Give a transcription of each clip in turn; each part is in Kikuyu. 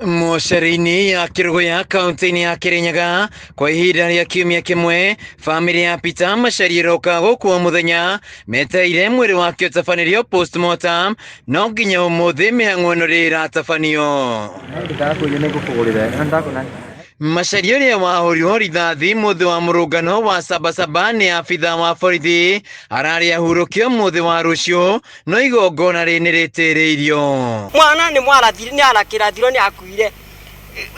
Mocarĩ-inĩ ya Kĩrũgũya kaunti-inĩ ya Kĩrĩnyaga kwa ihinda rĩa kiumia kĩmwe, bamĩrĩ ya Peter Macharia ĩroka gũkũ o mũthenya metereire mwĩrĩ wake ũtabanĩrio postmortem, no nginya ũmũthĩ mĩhang'o ĩno rĩ ĩratabanio. Macharia ũrĩa wahũrirwo rithathi mũthĩ wa mũrũngano wa Sabasaba nĩ abitha wa borithi ararĩ ahurũkio mũthĩ wa rũciũ, no igongona rĩ nĩ rĩtĩrĩirio. Mwana nĩ mwarathire nĩ arakĩrathirwo nĩ akuire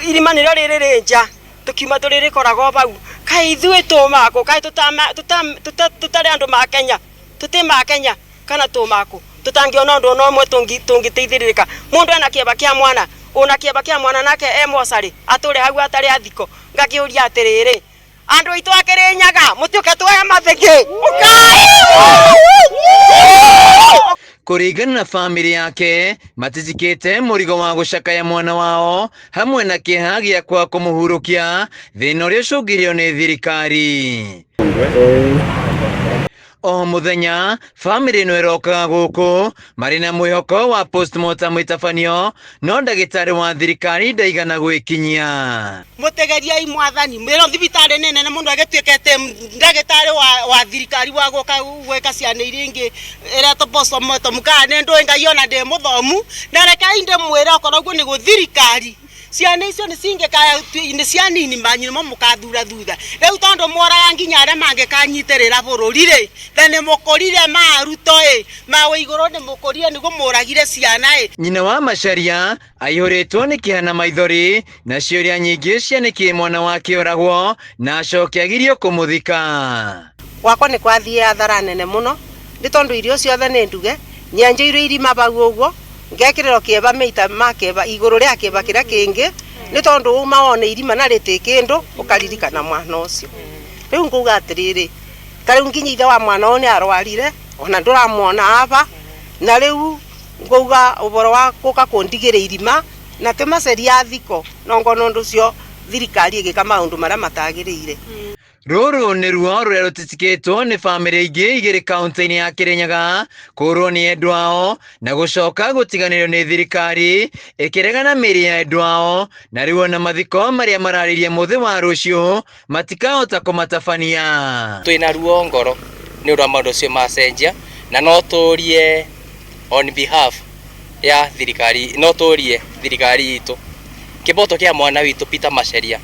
irima nĩrĩo rĩrĩ rĩ nja tũkiuma tũrĩrĩkoraga o hau. Kaĩ ithuĩ tũmakũ? Kaĩ tũtarĩ andũ ma Kenya? Tũtĩ ma Kenya kana tũmakũ? Tũtangĩona ũndũ ona ũmwe tũngĩteithĩrĩrĩka. Mũndũ ena kĩeba kĩa mwana, ũna kĩeba kĩa mwana nake e mocarĩ atũre hau atarĩ athiko. Ngakĩũria atĩrĩrĩ, andũ aitũ a Kĩrĩnyaga mũtiũke tuoe mathĩkĩ, ũkai! Kũringana na bamĩrĩ yake, matitikĩte mũrigo wa gũcakaya mwana wao hamwe na kĩeha gĩa kwaga kũmũhurũkia, thĩna ũrĩa ũcũngĩrĩirio nĩ thirikari. O mũthenya bamĩrĩ ĩno ĩrokaga gũkũ marĩ na mwĩhoko wa postmortem ĩtabanio, no ndagĩtarĩ wa thirikari ndaigana gwĩkinyia. Mũtegeriai mwathani mwĩro thibitarĩ nĩ nene mũno ĩgĩtuĩkĩte ndagĩtarĩ wa thirikari wa gũka gwĩka ciana iria ingĩ ĩretwo postmortem kana nĩ ndũĩ Ngai ona ndĩ mũthomu, na rekei ndĩmwĩre okorwo ũguo nĩguo thirikari ciana icio nĩ cingĩkaya nĩ cia nini manyu nĩmo mũkathura thutha. Rĩu tondũ mworaga nginya arĩa mangĩkanyitĩrĩra bũrũri rĩ, na nĩ mũkũrire ma Ruto ĩ, ma wĩ igũrũ nĩ mũkũrire nĩguo mũragire ciana ĩ. Nyina wa Macharia aihũrĩtwo nĩ kĩeha na maithori na ciũria nyingĩ cia nĩkĩ mwana wake oragwo na acoke agirio kũmũthika. Gwakwa nĩ kwathiĩ hathara nene mũno nĩ tondũ irio ciothe nĩ nduge, nyenjeirwo irima bau ũguo, ngekĩrĩrwo kĩeba meita ma kĩeba igũrũ rĩa kĩeba kĩrĩa kĩngĩ nĩ tondũ uma wone irima na rĩtĩ kĩndũ ũkaririkana mwana ũcio. Rĩu ngauga atĩrĩrĩ, ta rĩu nginya ithe wa mwana ũyũ nĩ arwarire ona ndũramwona aba, na rĩu ngauga ũboro wa gũka kũndigĩra irima na ti maceria thiko no ngona ũndũ ũcio thirikari ĩgĩka maũndũ marĩa matagĩrĩire. Rũrũ nĩ ruo rũrĩa rũtitikĩtwo nĩ bamĩrĩ ingĩ igĩrĩ kaunti-inĩ ya Kĩrĩnyaga kũrwo nĩ endwa ao na gũcoka gũtiganĩrio nĩ thirikari ĩkĩregana mĩĩrĩ ya endwa ao, na rĩu ona mathiko marĩa mararĩria mũthĩ wa rũciũ matikahota kũmatabania. Twĩna ruo ngoro nĩ ũndũ wa maũndũ macio macenjia, na no tũrie on behalf ya thirikari, no tũrie thirikari itũ kĩboto kĩa mwana witũ Peter Macharia,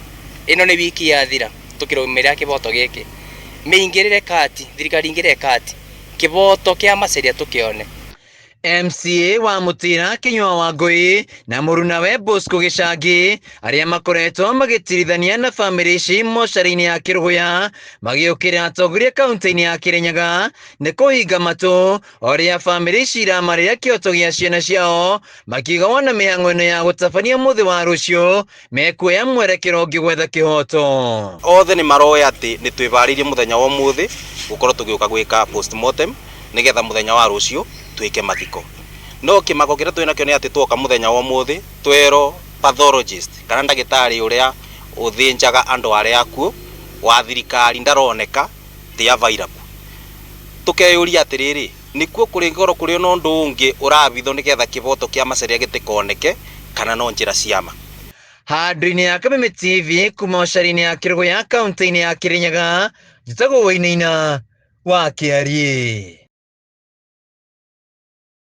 ĩno nĩ wiki yathira tũkĩrũmĩrĩra kĩboto gĩkĩ, mĩingĩrĩre kati, thirikari ingĩrĩre kati, kĩboto kĩa Macharia tũkĩone. MCA wa Mũtĩra Kĩnyua Wangũi na mũrunawe Bosco Gĩcangi arĩa makoretwo magĩtirithania na bamĩrĩ ici mocarĩ-inĩ ya Kĩrũgũya magĩũkĩrĩra atongoria kaunti-inĩ ya Kĩrĩnyaga nĩ kũhinga matũ o rĩa bamĩrĩ ici iramarĩra kĩoto gĩa ciana ciao, makiuga wona mĩhang'o ĩno ya gũtabania mũthĩ wa rũciũ mekuoya mwerekero ũngĩ gwetha kĩhoto. Othe nĩ maroĩ atĩ nĩ twĩbarĩirie mũthenya wa ũmũthĩ gũkorwo tũgĩũka gwĩka postmortem nĩgetha mũthenya wa rũciũ twĩke mathiko. No kĩmako kĩrĩa twĩ nakĩo nĩ atĩ twoka mũthenya wa ũmũthĩ twerwo pathologist kana ndagĩtarĩ ũrĩa ũthĩnjaga andũ arĩa akuũ wa thirikari ndaroneka ti available. Tũkeyũria atĩrĩrĩ, nĩkuo kũrĩkorwo kũrĩ na ũndũ ũngĩ ũrabithwo nĩgetha kĩboto kĩa Macharia gĩtikoneke kana no njĩra ciama. Handũ-inĩ ya Kameme TV kuma ũcari-inĩ ya Kĩrũgũya kaunti-inĩ ya Kĩrĩnyaga, njĩtagwo Wainaina wa Kĩariĩ.